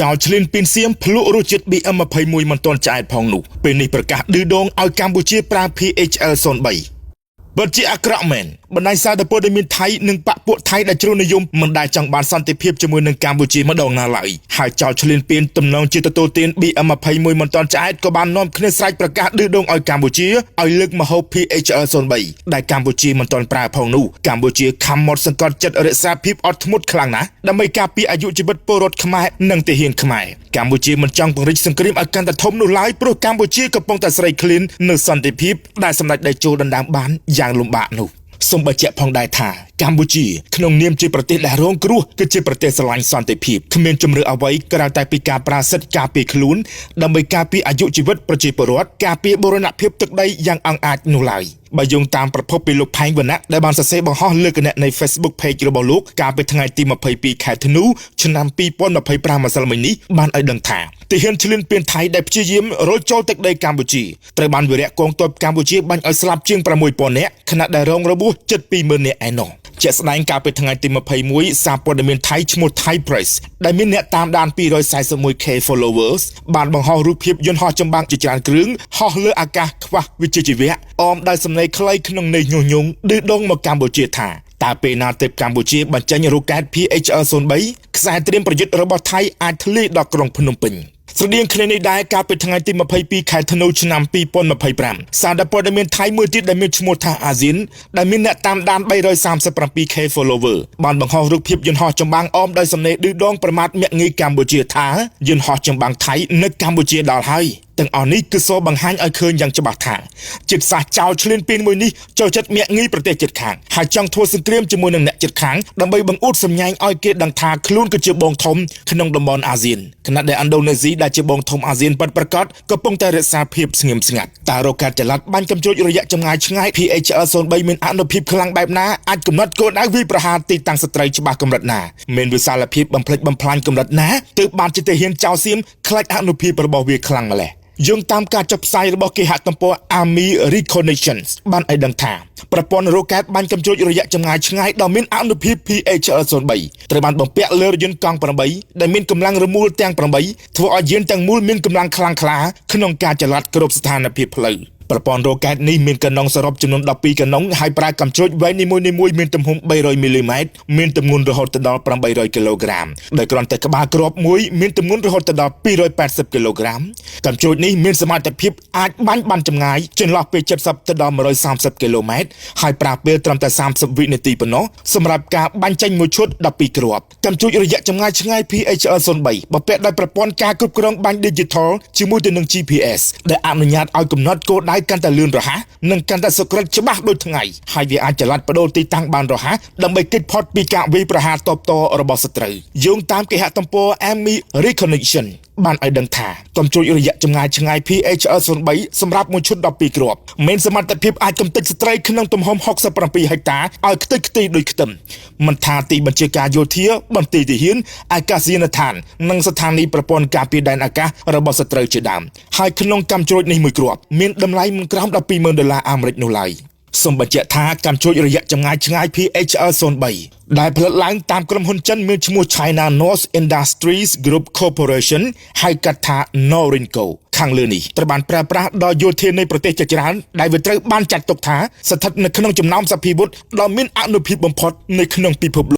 ចោលឆ្លៀនពីនសៀមភ្លក់រសជាតិ BM21 មិនទាន់ឆ្អែតផងនោះពេលនេះប្រកាសឌឺដងឲ្យកម្ពុជាប្រើ PHL 03 ពិតជាអាក្រក់មែនបណ្ដាញសារព័ត៌មានថៃនិងបកពួកថៃដែលជ្រុលនិយមមិនដែលចង់បានសន្តិភាពជាមួយនឹងកម្ពុជាម្ដងណាឡើយហើយចោលឆ្លៀនពៀនទំនងជាទទួលទាន BM21 មិនទាន់ឆ្អែតក៏បាននាំគ្នាស្រែកប្រកាសឌឺដងឲ្យកម្ពុជាឲ្យលើកមហូប PHL 03ដែលកម្ពុជាមិនទាន់ប្រើផងនោះកម្ពុជាខំមាត់សង្កត់ចិត្តរក្សាភាពអត់ធ្មត់ខ្លាំងណាស់ដើម្បីការពារអាយុជីវិតពលរដ្ឋខ្មែរនិងទាហានខ្មែរកម្ពុជាមិនចង់ពង្រីកសង្គ្រាមឲ្យកាន់តែធំនោះឡើយព្រោះកម្ពុជាកំពុងតែស្រេកឃ្លាននៅសន្តិភាពដែលសម្ដេចតេជោដណ្ដើមបានយ៉ាងលំបាកនោះសូមបញ្ជាក់ផងដែរថាកម្ពុជាក្នុងនាមជាប្រទេសដែលរងគ្រោះគឺជាប្រទេសស្រឡាញ់សន្តិភាពគ្មានជំរឿអ្វីក្រៅតែពីការប្រើសិទ្ធិការពារខ្លួនដើម្បីការពារអាយុជីវិតប្រជាពលរដ្ឋការពារបូរណភាពទឹកដីយ៉ាងអង់អាចនោះឡើយបើយោងតាមប្រភពពីលោកផែងវណ្ណៈដែលបានសរសេរបង្ហោះលើគណនី Facebook Page របស់លោកកាលពីថ្ងៃទី22ខែធ្នូឆ្នាំ2025ម្សិលមិញនេះបានឲ្យដឹងថាទាហានឈ្លានពានថៃដែលព្យាយាមរលចូលទឹកដីកម្ពុជាត្រូវបានវីរៈកងទ័ពកម្ពុជាបាញ់ឲ្យស្លាប់ជាង6000នាក់ខណៈដែលរងរបួសជិត20000នាក់ឯណោះជាក់ស្ដែងកាលពីថ្ងៃទី21សារព័ត៌មានថៃឈ្មោះ Thai Press ដែលមានអ្នកតាមដាន 241K followers បានបង្ហោះរូបភាពយន្តហោះចម្បាំងជាច្រើនគ្រឿងហោះលើអាកាសខ្វះវិជ្ជាជីវៈអមដោយសំណេរខ្លីក្នុងន័យញុះញង់ឌឺដងមកកម្ពុជាថាតើពេលណាទើបកម្ពុជាបញ្ចេញរ៉ុកែត PHL-03 ខ្សែត្រៀមប្រយុទ្ធរបស់ថៃអាចធ្លាយដល់ក្រុងភ្នំពេញស្រដៀងគ្នានេះដែរកាលពីថ្ងៃទី22ខែធ្នូឆ្នាំ2025សារព័ត៌មានថៃមួយទៀតដែលមានឈ្មោះថាអាស៊ានដែលមានអ្នកតាមដាន 337K follower បានបង្ហោះរូបភាពយន្តហោះចម្បាំងអមដោយសំណេរឌឺដងប្រមាថមាក់ងាយកម្ពុជាថាយន្តហោះចម្បាំងថៃនៅកម្ពុជាដល់ហើយទាំងអស់នេះគឺសូរបង្ហាញឲ្យឃើញយ៉ាងច្បាស់ថាជាតិសាសន៍ចោលឆ្លៀនពៀនមួយនេះចូលចិត្តមាក់ងាយប្រទេសជិតខាងហើយចង់ធ្វើសង្គ្រាមជាមួយនឹងអ្នកជិតខាងដើម្បីបង្អួតសម្ញែងឲ្យគេដឹងថាខ្លួនគឺជាបងធំក្នុងតំបន់អាស៊ានខណៈដែលឥណ្ឌូនេស៊ីដែលជាបងធំអាស៊ានពិតប្រាកដកំពុងតែរក្សាភាពស្ងៀមស្ងាត់តើរ៉ុកែតចល័តបាញ់កំជ្រួចរយៈចម្ងាយឆ្ងាយ PHL 03មានអនុភាពខ្លាំងបែបណាអាចកំណត់គោលដៅវាយប្រហារទីតាំងសត្រូវច្បាស់កម្រិតណាមានវិសាលភាពបំផ្លិចបំផ្លាញកម្រិតណាទើបបានជាទាហានចៅសៀមខ្លាចអនុភាពរបស់វាខ្លាំងម្ល៉េះយោងតាមការចុះផ្សាយរបស់គេហទំព័រ Army Reconnaissance បានឲ្យដឹងថាប្រព័ន្ធរ៉ុកែតបាញ់កំជ្រួចរយៈចម្ងាយឆ្ងាយដ៏មានអនុភាព PHL 03ត្រូវបានបំពាក់លើរថយន្តកង់8ដែលមានកម្លាំងរមួលទាំង8ធ្វើឲ្យយានទាំងមូលមានកម្លាំងខ្លាំងក្លាក្នុងការចល័តគ្រប់ស្ថានភាពផ្លូវប្រព័ន្ធរ៉ុកែតនេះមានកណុងសរុបចំនួន12កណុងហើយប្រើកាំជ្រួចវែងនីមួយៗមានទំហំ300មីលីម៉ែត្រមានទម្ងន់រហូតដល់800គីឡូក្រាមដោយគ្រាន់តែក្បាលគ្រាប់មួយមានទម្ងន់រហូតដល់280គីឡូក្រាមកាំជ្រួចនេះមានសមត្ថភាពអាចបាញ់បានចម្ងាយចន្លោះពី70ទៅដល់130គីឡូម៉ែត្រហើយប្រើពេលត្រឹមតែ30វិនាទីប៉ុណ្ណោះសម្រាប់ការបាញ់ចេញមួយឈុត12គ្រាប់កាំជ្រួចរយៈចម្ងាយឆ្ងាយ PHL 03បំពាក់ដោយប្រព័ន្ធការគ្រប់គ្រងបាញ់ Digital ជាមួយទៅនឹង GPS ដែលអនុញ្ញាតឲ្យកំណត់គោលដៅកាន់តែលឿនរហ័សនិងកាន់តែសុក្រិតច្បាស់ដូចថ្ងៃហើយវាអាចចល័តបដូរទីតាំងបានរហ័សដើម្បីគេចផុតពីការវាយប្រហារតបតរបស់សត្រូវយោងតាមគេហទំព័រ Army Reconnaissance បានឲ្យដឹងថាកំជ្រួចរយៈចម្ងាយឆ្ងាយ PHL 03សម្រាប់មួយឈុត12គ្រាប់មានសមត្ថភាពអាចកំទេចស្ត្រីក្នុងទំហំ67ហិកតាឲ្យខ្ទេចខ្ទីដូចខ្ទឹមមិនថាទីបញ្ជាការយោធាបន្ទាយទាហានអាកាសយានដ្ឋាននិងស្ថានីយ៍ប្រព័ន្ធការពារដែនអាកាសរបស់សត្រូវជាដើមហើយក្នុងកាំជ្រួចនេះមួយគ្រាប់មានតម្លៃមិនក្រោម120,000ដុល្លារអាមេរិកនោះឡើយសូមបញ្ជាក់ថាកាំជ្រួចរយៈចម្ងាយឆ្ងាយ PHL 03ដែលផលិតឡើងតាមក្រុមហ៊ុនចិនមានឈ្មោះ China North Industries Group Corporation ហៅកាត់ថា Norinco ខាងលើនេះត្រូវបានប្រើប្រាស់ដោយយោធានៃប្រទេសជាច្រើនដែលវាត្រូវបានចាត់ទុកថាស្ថិតនៅក្នុងចំណោមសព្វាវុធដ៏មានអានុភាពបំផុតនៅក្នុងពិភពលោក។